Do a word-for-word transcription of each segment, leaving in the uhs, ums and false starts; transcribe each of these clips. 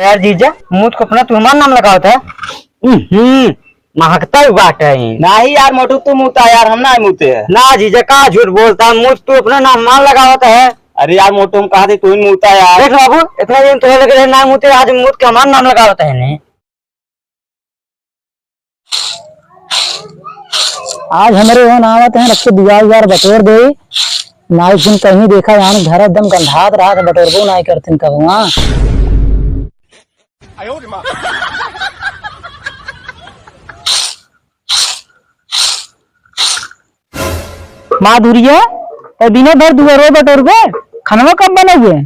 यार जीजा, मूत को अपना तू हमार नाम लगावत है। हम्म, महकता ही बाटे। नहीं यार मोटू, तू मूता यार, हम ना मूते है। ना जीजा, का झूठ बोलता है, मूत तू अपना नाम हमार लगावत है। अरे यार मोटू, हम कहा थे तू ही मूता यार। देख बाबू, इतना दिन तोहे लगे रहे ना मूते, आज मूत के हमार नाम लगावत है ने। आज हमरे ओन आवत हैं, रख के दुआर उआर बटोर दे। नाई दिन कहीं देखा, यहाँ घर एकदम गंधात रहा था, बटोरबो नाई करथिन कबो, हाँ। माधुरिया, त दिने भर दुअरवा बटोरबे, खनवा कब बनइबे?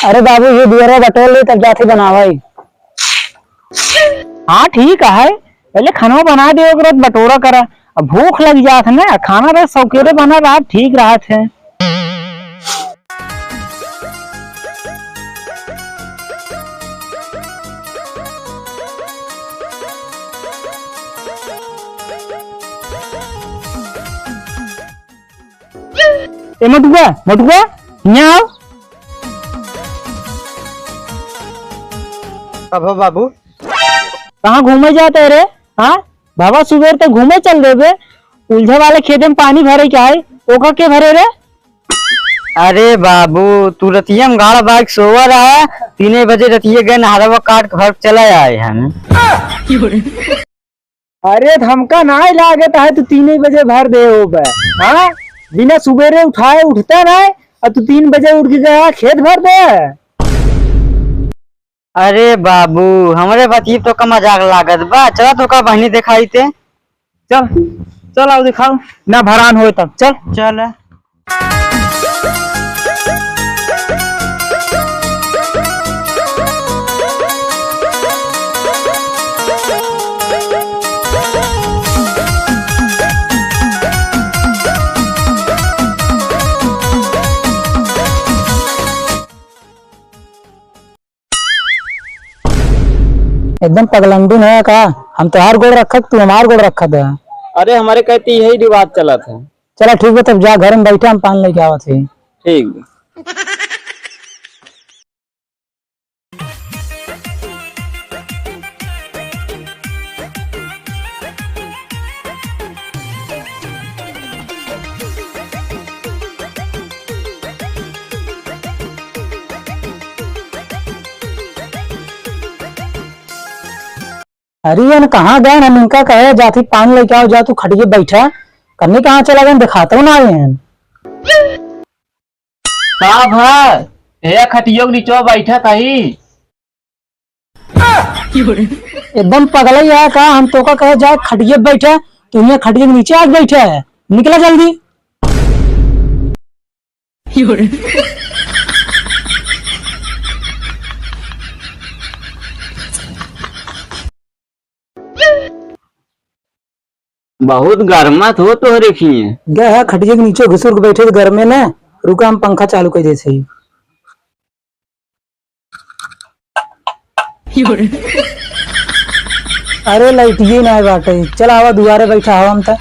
अरे बाबू, ये दुअरवा बटोर ले, तब जाके बनावई। हाँ, ठीक है, पहले खनवा बना दे, ओकरे बाद बटोरा करा। अब भूख लग जात है ना, खाना रहे सौकेरे बना रहा, ठीक रहत है। ए मोटुआ, मोटुआ, हियाँ आओ। अब हो बाबू। कहाँ घूमे जात है रे? हाँ, बाबा सुबेर तक घूमे चल देबे। उलझे वाले खेते में पानी भरे के आए, ओका के भरे रे? अरे बाबू, तू रतिया में गाड़ा बाइक सोवा रहा, तीने बजे रतिया गए नहरवा काट के भर के चला आए हम। अरे, त हमका नाय लागत है तू तीने बजे भर दे होबे। हाँ, बिना सुबेरे उठाए उठता नाय, और तू तीन बजे उठ के गया खेत भर दे। अरे बाबू, हमरे बतिये तो का मजाक लागत बा। चला तो का बहनी देखाई ते। चल, चल आओ देखाओ, ना भरान होए तब। चल। चल। एकदम पगलंडुन है का? हम तोहार गोड़ रखब, तू हमार गोड़ रखत है। अरे, हमरे कहती यही रिवाज चलत है। चला ठीक बा, तब जा घर में बैठा, हम पान लेके आवत ही। ठीक बा। अरे यार, कहाँ गए? हम इनका कहे जाती पान लेके आओ, जा तू खटिए बैठा, कन्नी कहाँ चला गए, दिखाते हो ना आए हैं। का भा? ए खटियो के नीचवा बैठा कही। एकदम पगलई है का? हम तोका कहे जाए खटिया पे बैठा, तू यहाँ खटिया के नीचे आके बैठा है। निकला जल्दी। बहुत गरमात हो तोहरे खिए। गए है खटिया के नीचे घुसुर के बैठे थे गरमे में। रुका, हम पंखा चालू कर देते ही। अरे लाइटिए ना बाटे, चल आवा दुआरे बैठा हवा हम त।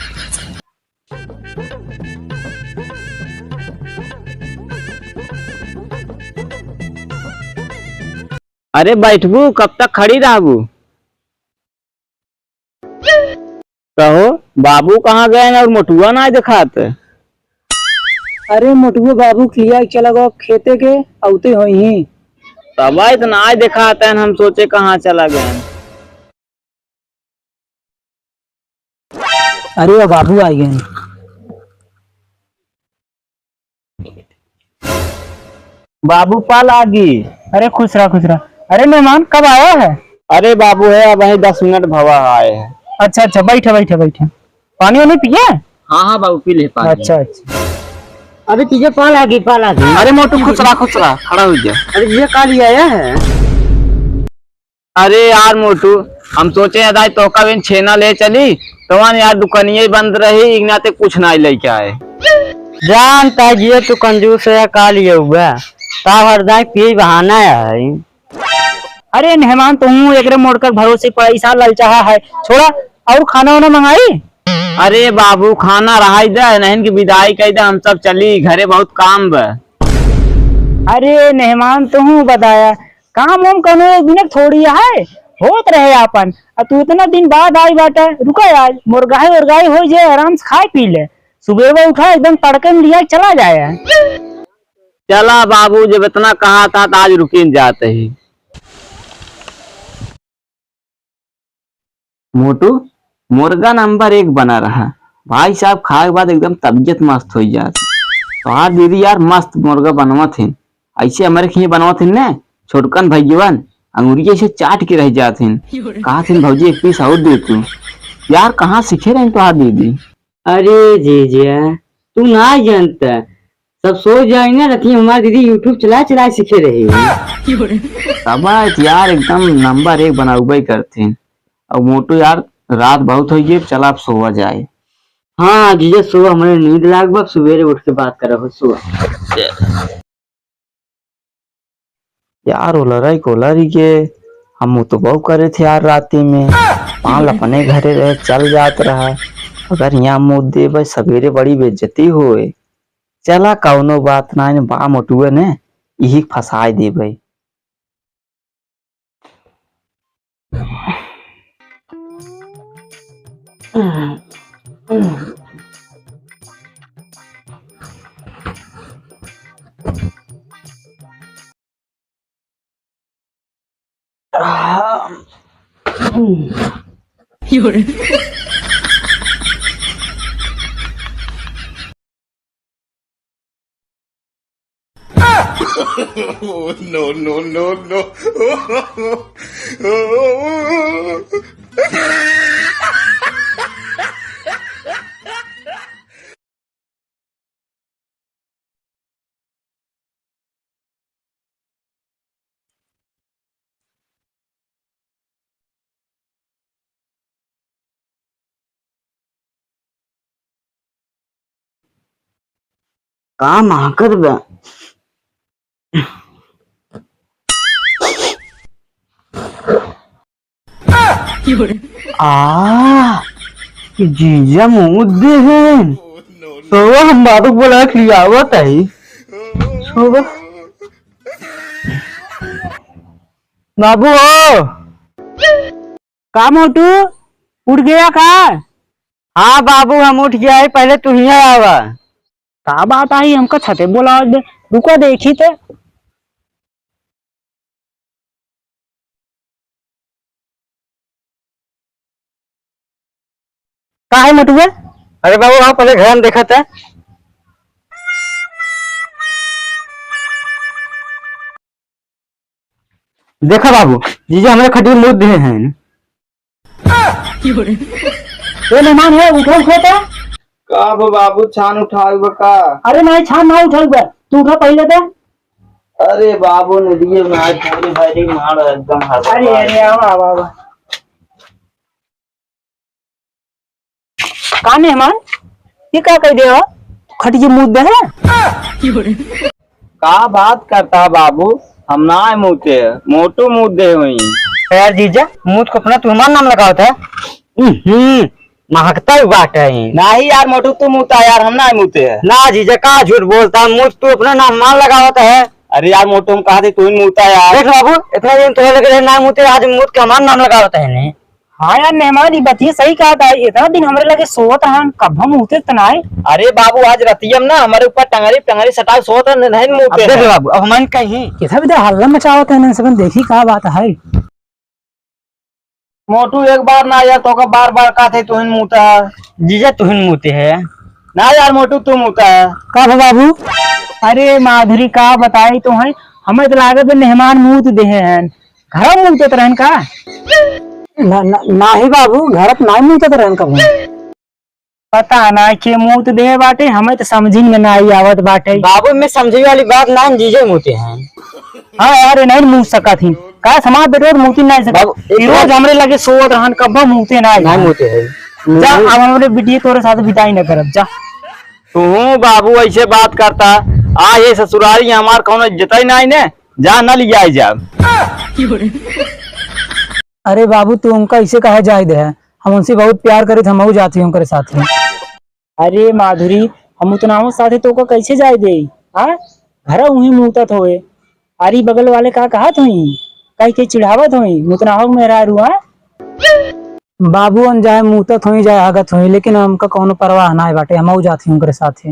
अरे बैठबू, कब तक खड़ी रहबू? कहो, बाबू कहाँ गए और मोटुआ ना देखात? अरे मोटुआ बाबू के लिया चला गो खेते के, औते होई ही। तब तो ना देखात हैं, हम सोचे कहाँ चला गए। अरे वो बाबू आ गए। बाबू पा लागी। अरे खुश रहा, खुश रहा। अरे मेहमान कब आया है? अरे बाबू है, अब वही दस मिनट भवा आए हैं। अच्छा अच्छा, बैठा बैठा बैठा। पानी वानी पिए? हाँ हाँ बाबू, पी ले पानी। अच्छा अच्छा। अरे तुझे पा लागी, पा लागी। अरे मोटू खुश रहा, खुश रहा, खड़ा हो जा। अरे ये का लिए आया है? अरे यार मोटू, हम सोचे हैं दाई तोहका बिन छेना ले चली, तवन यार दुकानिये बंद रही, इगना ते कुछ नाई लेके आए। जानता है जिए तू कंजूस है, का लिए हुआ? ता हर दाई पिए बहाना है। अरे मेहमान, तू एकरे मोड़कर भरोसे पैसा ललचाहा है, छोड़ा, और खाना वाना मंगाई? अरे बाबू, खाना रहाई दे, नहीं कि विदाई कई दे, हम सब चली, घरे बहुत काम बा। अरे मेहमान, तू बताया, काम वाम कौनो एक दिन थोड़ी है, होत रहे आपन। आ तू इतना दिन बाद आई बाटे, रुका आज, मुर्गाई उर्गाई हो जाए, आराम से खाए पी ले। सुबेरे उठा, एकदम तड़के में लिया चला जाए। चला बाबू, जब इतना कहा था तो आज रुकिन जात ही। मोटू, मुर्गा नंबर एक बना रहा। भाई साहब, खाए के बाद एकदम तबीयत मस्त हो जात। तोहार दीदी यार मस्त मुर्गा बनवत हिन, ऐसे हमरे खिए बनवत हिन ने, छोटकन भैयवन अंगुरिया से चाट के रह जात हिन। कहत हिन, "भौजी, एक पीस और दे तू।" यार, कहाँ सीखे रहे तोहार दीदी? अरे जीजा, तू ना जानता, सब सो जाए ना, रतिया हमार दीदी YouTube चला चला सीखे रही। तब यार एकदम नंबर एक बनाउबे करथिन। अब मोटू यार, रात बहुत हो गई, चला अब सोवा जाए। हाँ जीजा, सोवा, हमरे नींद लाग बा, सुबेरे उठ के बात करब, सोवा। यार, ओ लड़ाई को लड़ी के हम मुतबो करे थे यार राती में। पाल अपने घरे रहे, चल जात रहा। अगर यहाँ मुत देबे, सवेरे बड़ी बेइज्जती होए। चला, कौनो बात ना, बा मोटुए ने, यही फंसाए देबे। Oh, no, no, no, no. का महकत बा? आ, ई जीजा मुँह दे हैं। सोवा, हम बाबू के बोला खियावत है। सोवा। बाबू हो। का मोटू, उठ गया का? हाँ बाबू, हम उठ गया है, पहले तू हियाँ आवा। का बात आई, हमका छते बोलावत बे, रुको देखी ते। का है मोटुआ? अरे बाबू, आओ पहले घर में देखा था। देखा बाबू, जीजा हमरे खटिया मुँह दिए हैं। ए मेहमान है, उठो, उठो तो। का बा बाबू, छान उठावे बा का? अरे नहीं, छान ना उठावे बा, तू उठा पहले तो। अरे बाबू, नदिये में आज पूरी भरी मार एकदम हड़बड़ा। अरे, अरे, आवा, आवा, आवा। का मेहमान, ये का कह दे हो? खटिया मुँह दे है? का बात करता है बाबू, हम ना मुते, मोटू मुँह दे हुई। यार जीजा, मुँह को अपना तू हमार नाम लगावत है। हम्म, महकता ही बात है। नहीं यार मोटू, तू मुता यार, हम ना मुते। ना जीजा, का झूठ बोलता है, मुँह तू अपना नाम हमार लगावत है। अरे यार मोटू, हम कहा थे तू ही मुता यार। देख बाबू, इतना दिन तोहरे लगे रहे ना मुते, आज मुँह के हमार नाम लगावत है ने। हाँ यार मेहमान, ये बतिया सही कहा था, इतना दिन हमरे लगे सोवत रहन, कब हम उठे त नाय। अरे बाबू, आज रतियम ना हमारे ऊपर टंगरी टंगरी सटाए सोवत रहन, नहीं अब मुते देख हैं। बाबू, अब हमन कहीं। इधर उधर हल्ला मचावत है, इनसे देखी का बात है। मोटू, एक बार ना यार, तोका बार बार कहा थे तुहिन मुता। जीजा तुहिन मुते है। ना यार मोटू, तू मुता। का भा बाबू? अरे माधुरी, का बताई तो है, हमें तो लागत है मेहमान मूत देहे हैं। घर में मुतत रहन का? ना, ना, नाही बाबू, घर में नाही मुतत रहन कबहूँ। पता ना के मूत देहे बाटे, हमें तो समझी में नाही आवत बाटे। बाबू, में समझे वाली बात ना, जीजे मुते हैं। हाँ यार, ये नहीं मूत सकत ही। का समाज बेटोर मूती नहीं सकत। बाबू, एक रोज बात हमरे लगे सोवत रहन, कब्बा मूते नाही। नहीं मुते हैं। जा, नहीं। अब हमरे बिटिया तोरे साथ बिताई न करब, जा। तू बाबू ऐसे बात करता, आ ये ससुरारी हमार कौनो इज्जत ही नहीं ने, जा न लिया जा। अरे बाबू, तू उनका ऐसे कहे जाए दे है, हम उनसे बहुत प्यार करित, हमहू जाती उनकरे साथ में। अरे माधुरी, हम उतना हो साथे तोका कैसे जाए दे? हाँ, घर उही मूतत होए। अरे बगल वाले का कहत होई, कह के चिढ़ावत होई, मुतना हो मेहरारू, हाँ? बाबू अन जाए मूतत होई, जाए हगत होई, लेकिन हमका कौनो परवाह नाय बाटे, हमहू जात ही उनकरे साथे।